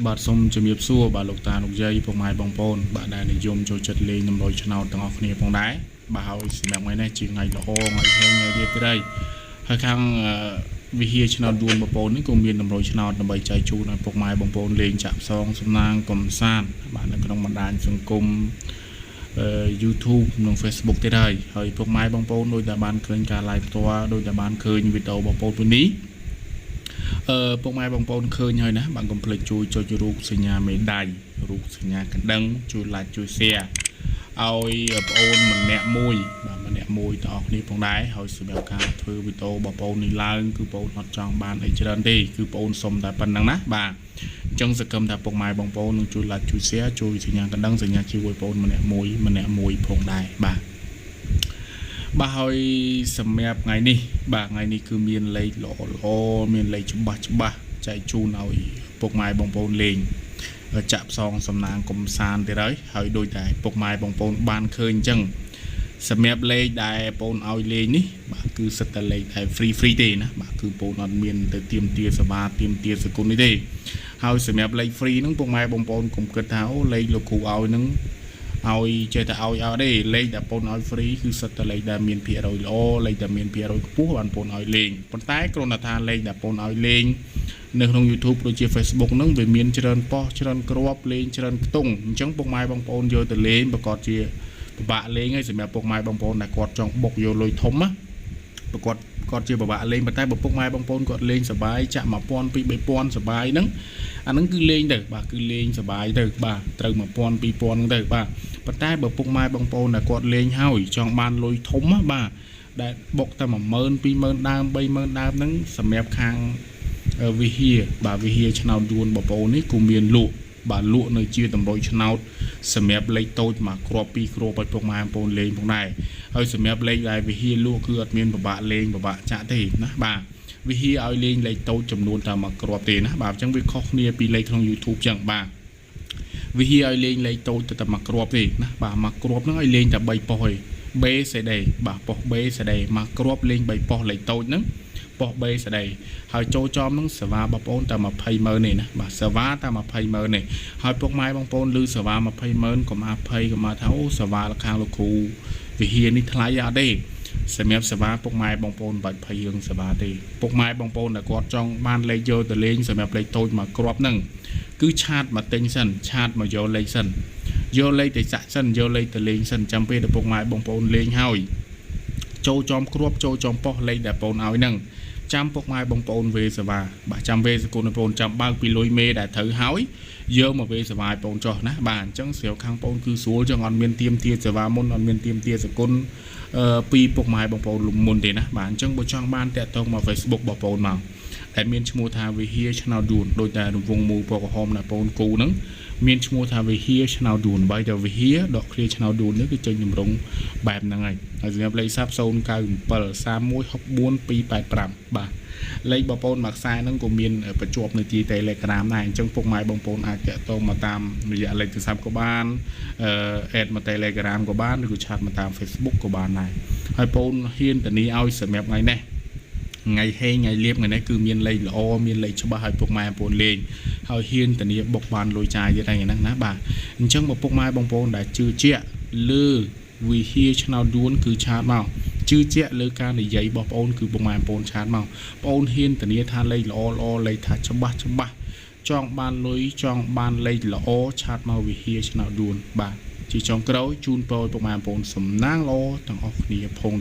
បាទសូមជំរាបសួរបាទលោកតាលោកយាយពុកម៉ែបងប្អូនបាទដែលនិយមចូលចិត្តលេងតម្រុយឆ្នោតទាំងអស់គ្នាផងដែរបាទហើយសម្រាប់ថ្ងៃនេះជាថ្ងៃល្អថ្ងៃហេងថ្ងៃរៀបត្រីហើយខាងវិហារឆ្នោតយួនបងប្អូននេះក៏មានតម្រុយឆ្នោតដើម្បីចែកជូនឲ្យពុកម៉ែបងប្អូនលេងចាក់ផ្សងសំណាងកំសាន្តបាទនៅក្នុងបណ្ដាញសង្គម YouTube និង Facebook ទៀតហើយហើយពុកម៉ែបងប្អូនដូចតែបានឃើញការ live ផ្ទាល់ដូចតែបានឃើញវីដេអូបងប្អូនពេលនេះ អឺពុកម៉ែបងប្អូនឃើញហើយណាបាទកុំភ្លេចជួយចុចរូបសញ្ញាមេដៃរូបសញ្ញាកណ្ដឹងជួយ like ជួយ share ឲ្យបងអូនម្នាក់មួយបាទម្នាក់មួយទាំងអស់គ្នាផងដែរហើយសម្រាប់ការធ្វើវីដេអូបងប្អូននេះឡើងគឺបងប្អូនអត់ចង់បានអីច្រើនទេគឺបងប្អូនសុំតែប៉ុណ្្នឹងណាបាទអញ្ចឹងសង្ឃឹមថាពុកម៉ែបងប្អូននឹងជួយ like ជួយ share ជួយសញ្ញាកណ្ដឹងសញ្ញាជួយបងប្អូនម្នាក់មួយម្នាក់មួយផងដែរបាទបាទហើយសម្រាប់ថ្ងៃនេះបាទថ្ងៃនេះគឺមានលេខល្អល្អមានលេខច្បាស់ច្បាស់ចែកជូនឲ្យពុកម៉ែបងប្អូនលេងចាក់ផ្សងសំណាងកំសាន្តទៀតហើយហើយដូចតែពុកម៉ែបងប្អូនបានឃើញអញ្ចឹងសម្រាប់លេខដែលបងប្អូនឲ្យលេងនេះបាទគឺសិតតែលេខដែល free free ទេណាបាទគឺបងប្អូនអត់មានទៅទៀមទាសបាទៀមទាសគុណនេះទេហើយសម្រាប់លេខ free ហ្នឹងពុកម៉ែបងប្អូនកុំគិតថាអូលេខលោកគ្រូឲ្យហ្នឹងឲ្យចេះតែឲ្យឲ្យទេលេខដែលបងឲ្យ free គឺសិតតែលេខដែលមានភាគរយល្អលេខដែលមានភាគរយខ្ពស់បានបងឲ្យលេងប៉ុន្តែគ្រាន់តែថាលេខដែលបងឲ្យលេងនៅក្នុង YouTube ដូចជា Facebook ហ្នឹងវាមានច្រើនប៉ុសច្រើនគ្រាប់លេងច្រើនខ្ទង់អញ្ចឹងពុកម៉ែបងប្អូនយកទៅលេងប្រកាសជាពិបាកលេងហើយសម្រាប់ពុកម៉ែបងប្អូនដែលគាត់ចង់បុកយកលុយធំណាប្រកាសគាត់ជាពិបាកលេងប៉ុន្តែបើពុកម៉ែបងប្អូនគាត់លេងសបាយចាក់1000 2 3000សបាយហ្នឹងអាហ្នឹងគឺលេងទៅបាទគឺលេងសបាយទៅបាទត្រូវ1000 2000ហ្នឹងទៅបាទប៉ុន្តែបើពុកម៉ែបងប្អូនដែលគាត់លេងហើយចង់បានលុយធំណាបាទដែលបុកតែ10000 20000ដើម30000ដើមហ្នឹងសម្រាប់ខាងវិហារបាទវិហារឆ្នោតយួនបងប្អូននេះគូមានលក់បាទលក់នៅជាតម្រុយឆ្នោតសម្រាប់លេខតូចមួយគ្រាប់ពីរគ្រាប់ឲ្យពុកម៉ែបងប្អូនលេងផងដែរហើយសម្រាប់លេខដែលវិហារលក់គឺអត់មានពិបាកលេងពិបាកចាក់ទេណាបាទវិហារឲ្យលេងលេខតូចចំនួនតែមួយគ្រាប់ទេណាបាទអញ្ចឹងវាខុសគ្នាពីលេខក្នុង YouTube ចឹងបាទវិហារឲ្យលេងលេខតូចទៅតែមួយគ្រាប់ទេណាបាទមួយគ្រាប់ហ្នឹងឲ្យលេងតែ3ប៉ុស្តិ៍ឯង B C D បាទប៉ុស្តិ៍ B C D មួយគ្រាប់លេង3ប៉ុស្តិ៍លេខតូចហ្នឹងប៉ុស្តិ៍ B C D ហើយចូលចំហ្នឹងសេវាបងប្អូនតែ20ម៉ឺននេះណាបាទសេវាតែ20ម៉ឺននេះហើយពុកម៉ែបងប្អូនឮសេវា20ម៉ឺនកុំអាភ័យកុំអាថាអូសេវាខាងលោកគ្រូវិហារនេះថ្លៃអត់ទេសម្រាប់សេវាពុកម៉ែបងប្អូនមិនបាច់ភ័យរឿងសេវាទេពុកម៉ែបងប្អូនដែលគាត់ចង់បានលេខយកទៅលេងសម្រាប់លេខតូចមួយគ្រាប់ហ្នឹងគឺ chat មកទិញសិន chat មកយកលេខសិនយកលេខទៅចាក់សិនយកលេខទៅលេងសិនចាំពេលដែលពុកម៉ែបងប្អូនលេងហើយចូលចំគ្រាប់ចូលចំប៉ុស្តិ៍លេខដែលបងប្អូនឲ្យហ្នឹងចាំពុកម៉ែបងប្អូនវេសេវាបាទចាំវេសគុណបងប្អូនចាំបើកពីលុយមេដែលត្រូវហើយយកមកវេសេវាឲ្យបងចោះណាបាទអញ្ចឹងស្រាវខាងបងគឺស្រួលចឹងអត់មានទៀមទាសេវាមុនអត់មានទៀមទាសគុណអឺពីពុកម៉ែបងប្អូនលំមុនទេណាបាទអញ្ចឹងបើចង់បានតាក់ទងមក Facebook បងប្អូនមកដែលមានឈ្មោះថាវិហារឆ្នោតយួនដោយតែរង្វង់មូលពណ៌ក្រហមដែលបងគូហ្នឹងមានឈ្មោះថាវិហារឆ្នោតយួនបើតែវិហារដកឃ្លាឆ្នោតយួននេះគឺចេញទម្រង់បែបហ្នឹងហើយហើយសម្រាប់លេខស័ព្ទ097 3164 285បាទលេខបងប្អូនមួយខ្សែហ្នឹងក៏មានបញ្ជាប់នៅទី Telegram ដែរអញ្ចឹងពុកម៉ែបងប្អូនអាចតាក់ទងមកតាមរយៈលេខទូរស័ព្ទក៏បានអឺ add មក Telegram ក៏បានឬក៏ chat មកតាម Facebook ក៏បានដែរហើយបងប្អូនហ៊ានធានាឲ្យសម្រាប់ថ្ងៃនេះថ្ងៃហេងថ្ងៃលៀបថ្ងៃនេះគឺមានលេខល្អមានលេខច្បាស់ឲ្យពុកម៉ែបងប្អូនលេងហើយហ៊ានធានាបុកបានលុយចាយទៀតហើយហ្នឹងណាបាទអញ្ចឹងបើពុកម៉ែបងប្អូនដែលជឿជាក់លើវិហារឆ្នោតយួនគឺ chat មកជឿជាក់លើការនិយាយរបស់បងប្អូនគឺពុកម៉ែបងប្អូន chat មកបងប្អូនហ៊ានធានាថាលេខល្អល្អលេខថាច្បាស់ច្បាស់ចង់បានលុយចង់បានលេខល្អ chat មកវិហារឆ្នោតយួនបាទជាចុងក្រោយជូនពរឲ្យពុកម៉ែបងប្អូនសំណាងល្អទាំងអស់គ្នាផង។